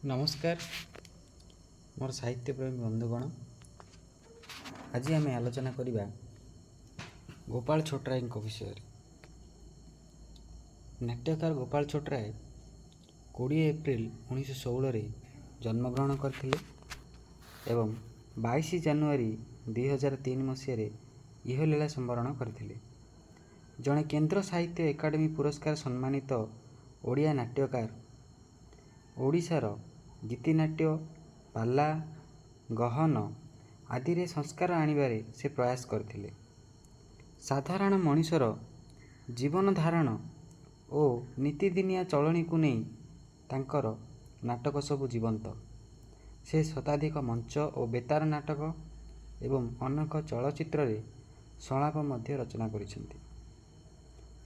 ନମସ୍କାର ମୋର ସାହିତ୍ୟପ୍ରେମୀ ବନ୍ଧୁଗଣ, ଆଜି ଆମେ ଆଲୋଚନା କରିବା ଗୋପାଳ ଛୋଟରାୟଙ୍କ ବିଷୟରେ। ନାଟ୍ୟକାର ଗୋପାଳ ଛୋଟରାୟ 20 ଏପ୍ରିଲ 1916ରେ ଜନ୍ମଗ୍ରହଣ କରିଥିଲେ ଏବଂ 22 ଜାନୁଆରୀ 2003 ମସିହାରେ ଇହଲୀଳା ସମ୍ବରଣ କରିଥିଲେ। ଜଣେ କେନ୍ଦ୍ର ସାହିତ୍ୟ ଏକାଡେମୀ ପୁରସ୍କାର ସମ୍ମାନିତ ଓଡ଼ିଆ ନାଟ୍ୟକାର। ଓଡ଼ିଶାର ଗୀତିନାଟ୍ୟ, ପାଲା, ଗହନ ଆଦିରେ ସଂସ୍କାର ଆଣିବାରେ ସେ ପ୍ରୟାସ କରିଥିଲେ। ସାଧାରଣ ମଣିଷର ଜୀବନ ଧାରଣ ଓ ନିତିଦିନିଆ ଚଳଣିକୁ ନେଇ ତାଙ୍କର ନାଟକ ସବୁ ଜୀବନ୍ତ। ସେ ଶତାଧିକ ମଞ୍ଚ ଓ ବେତାର ନାଟକ ଏବଂ ଅନେକ ଚଳଚ୍ଚିତ୍ରରେ ସଂଳାପ ମଧ୍ୟ ରଚନା କରିଛନ୍ତି।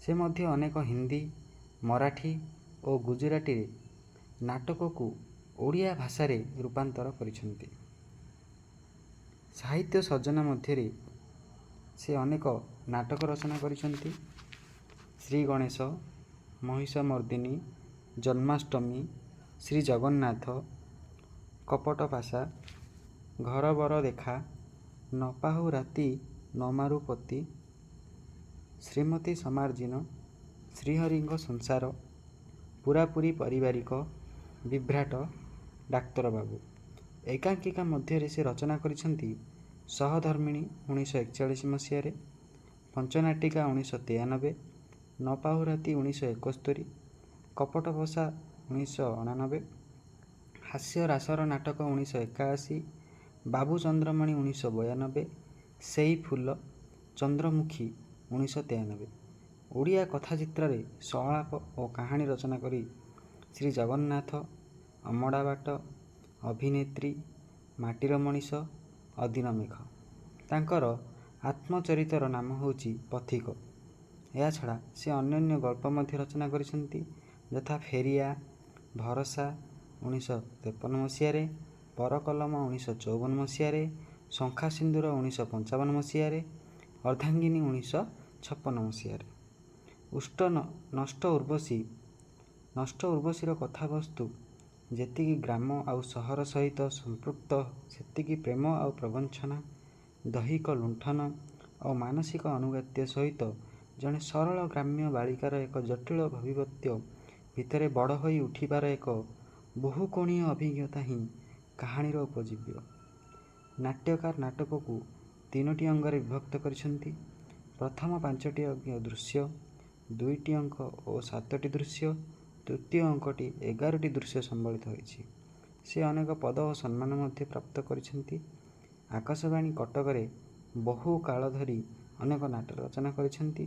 ସେ ମଧ୍ୟ ଅନେକ ହିନ୍ଦୀ, ମରାଠୀ ଓ ଗୁଜୁରାଟୀରେ ନାଟକକୁ ଓଡ଼ିଆ ଭାଷାରେ ରୂପାନ୍ତର କରିଛନ୍ତି। ସାହିତ୍ୟ ସର୍ଜନା ମଧ୍ୟରେ ସେ ଅନେକ ନାଟକ ରଚନା କରିଛନ୍ତି। ଶ୍ରୀ ଗଣେଶ, ମହିଷମର୍ଦ୍ଦିନୀ, ଜନ୍ମାଷ୍ଟମୀ, ଶ୍ରୀ ଜଗନ୍ନାଥ, କପଟପାଶା, ଘରବର ଦେଖା, ନପାହୁ ରାତି ନମାରୁ ପତି, ଶ୍ରୀମତୀ ସମାର୍ଜିନ, ଶ୍ରୀହରିଙ୍କ ସଂସାର, ପୂରାପୂରି ପାରିବାରିକ, ବିଭ୍ରାଟ, ଡାକ୍ତରବାବୁ। ଏକାଙ୍କିକା ମଧ୍ୟରେ ସେ ରଚନା କରିଛନ୍ତି ସହଧର୍ମିଣୀ 1941 ମସିହାରେ, ପଞ୍ଚନାଟିକା 1993, ନପାହୁ ରାତି 1971, କପଟପଶା 1989, ହାସ୍ୟରାସର ନାଟକ 1981, ବାବୁ ଚନ୍ଦ୍ରମଣି 1992, ସେଇ ଫୁଲ, ଚନ୍ଦ୍ରମୁଖୀ 1993। ଓଡ଼ିଆ କଥାଚିତ୍ରରେ ସଂଳାପ ଓ କାହାଣୀ ରଚନା କରି ଶ୍ରୀ ଜଗନ୍ନାଥ, ଅମଡ଼ାବାଟ, ଅଭିନେତ୍ରୀ, ମାଟିର ମଣିଷ, ଅଦିନମେଘ। ତାଙ୍କର ଆତ୍ମଚରିତର ନାମ ହେଉଛି ପଥିକ। ଏହାଛଡ଼ା ସେ ଅନ୍ୟାନ୍ୟ ଗଳ୍ପ ମଧ୍ୟ ରଚନା କରିଛନ୍ତି, ଯଥା ଫେରିଆ, ଭରସା 1953 ମସିହାରେ, ପରକଲମ 1954 ମସିହାରେ, ଶଙ୍ଖା ସିନ୍ଦୁର 1955 ମସିହାରେ, ଅର୍ଦ୍ଧାଙ୍ଗିନୀ 1956 ମସିହାରେ। ଉଷ୍ଟ ନଷ୍ଟ ଉର୍ବଶୀ। ନଷ୍ଟ ଉର୍ବଶୀର କଥାବସ୍ତୁ ଯେତିକି ଗ୍ରାମ ଆଉ ସହର ସହିତ ସମ୍ପୃକ୍ତ, ସେତିକି ପ୍ରେମ ଆଉ ପ୍ରବଞ୍ଚନା, ଦୈହିକ ଲୁଣ୍ଠନ ଓ ମାନସିକ ଆନୁଗତ୍ୟ ସହିତ ଜଣେ ସରଳ ଗ୍ରାମ୍ୟ ବାଳିକାର ଏକ ଜଟିଳ ଭାବିବତ୍ୟ ଭିତରେ ବଡ଼ ହୋଇ ଉଠିବାର ଏକ ବହୁକୋଣୀୟ ଅଭିଜ୍ଞତା ହିଁ କାହାଣୀର ଉପଜୀବ୍ୟ। ନାଟ୍ୟକାର ନାଟକକୁ ତିନୋଟି ଅଙ୍ଗରେ ବିଭକ୍ତ କରିଛନ୍ତି। ପ୍ରଥମ ପାଞ୍ଚଟି ଅଙ୍କ ଦୃଶ୍ୟ, ଦୁଇଟି ଅଙ୍କ ଓ ସାତଟି ଦୃଶ୍ୟ, ତୃତୀୟ ଅଙ୍କଟି 11ଟି ଦୃଶ୍ୟ ସମ୍ବଳିତ ହୋଇଛି। ସେ ଅନେକ ପଦ ଓ ସମ୍ମାନ ମଧ୍ୟ ପ୍ରାପ୍ତ କରିଛନ୍ତି। ଆକାଶବାଣୀ କଟକରେ ବହୁ କାଳ ଧରି ଅନେକ ନାଟକ ରଚନା କରିଛନ୍ତି।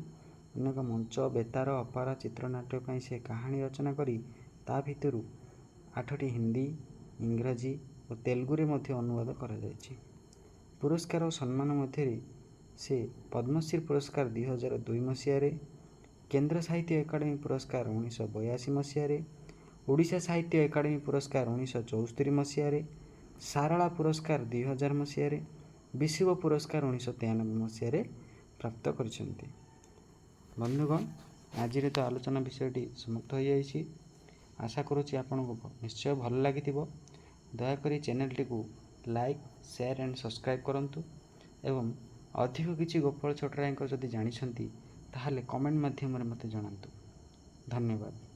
ଅନେକ ମଞ୍ଚ, ବେତାର, ଅପେରା, ଚିତ୍ରନାଟ୍ୟ ପାଇଁ ସେ କାହାଣୀ ରଚନା କରି ତା ଭିତରୁ 8ଟି ହିନ୍ଦୀ, ଇଂରାଜୀ ଓ ତେଲୁଗୁରେ ମଧ୍ୟ ଅନୁବାଦ କରାଯାଇଛି। ପୁରସ୍କାର ଓ ସମ୍ମାନ ମଧ୍ୟରେ ସେ ପଦ୍ମଶ୍ରୀ ପୁରସ୍କାର 2002 ମସିହାରେ, କେନ୍ଦ୍ର ସାହିତ୍ୟ ଏକାଡେମୀ ପୁରସ୍କାର 1982 ମସିହାରେ, ଓଡ଼ିଶା ସାହିତ୍ୟ ଏକାଡେମୀ ପୁରସ୍କାର 1974 ମସିହାରେ, ସାରଳା ପୁରସ୍କାର 2000 ମସିହାରେ, ବିଷୁବ ପୁରସ୍କାର 1993 ମସିହାରେ ପ୍ରାପ୍ତ କରିଛନ୍ତି। ବନ୍ଧୁଗଣ, ଆଜିର ତ ଆଲୋଚନା ବିଷୟଟି ସମାପ୍ତ ହୋଇଯାଇଛି। ଆଶା କରୁଛି ଆପଣଙ୍କୁ ନିଶ୍ଚୟ ଭଲ ଲାଗିଥିବ। ଦୟାକରି ଚ୍ୟାନେଲଟିକୁ ଲାଇକ୍, ସେୟାର ଆଣ୍ଡ ସବସ୍କ୍ରାଇବ୍ କରନ୍ତୁ ଏବଂ ଅଧିକ କିଛି ଗୋପାଳ ଛୋଟରାୟଙ୍କ ଯଦି ଜାଣିଛନ୍ତି, ତାହେଲେ କମେଣ୍ଟ ମାଧ୍ୟମରେ ମୋତେ ଜଣାନ୍ତୁ। ଧନ୍ୟବାଦ।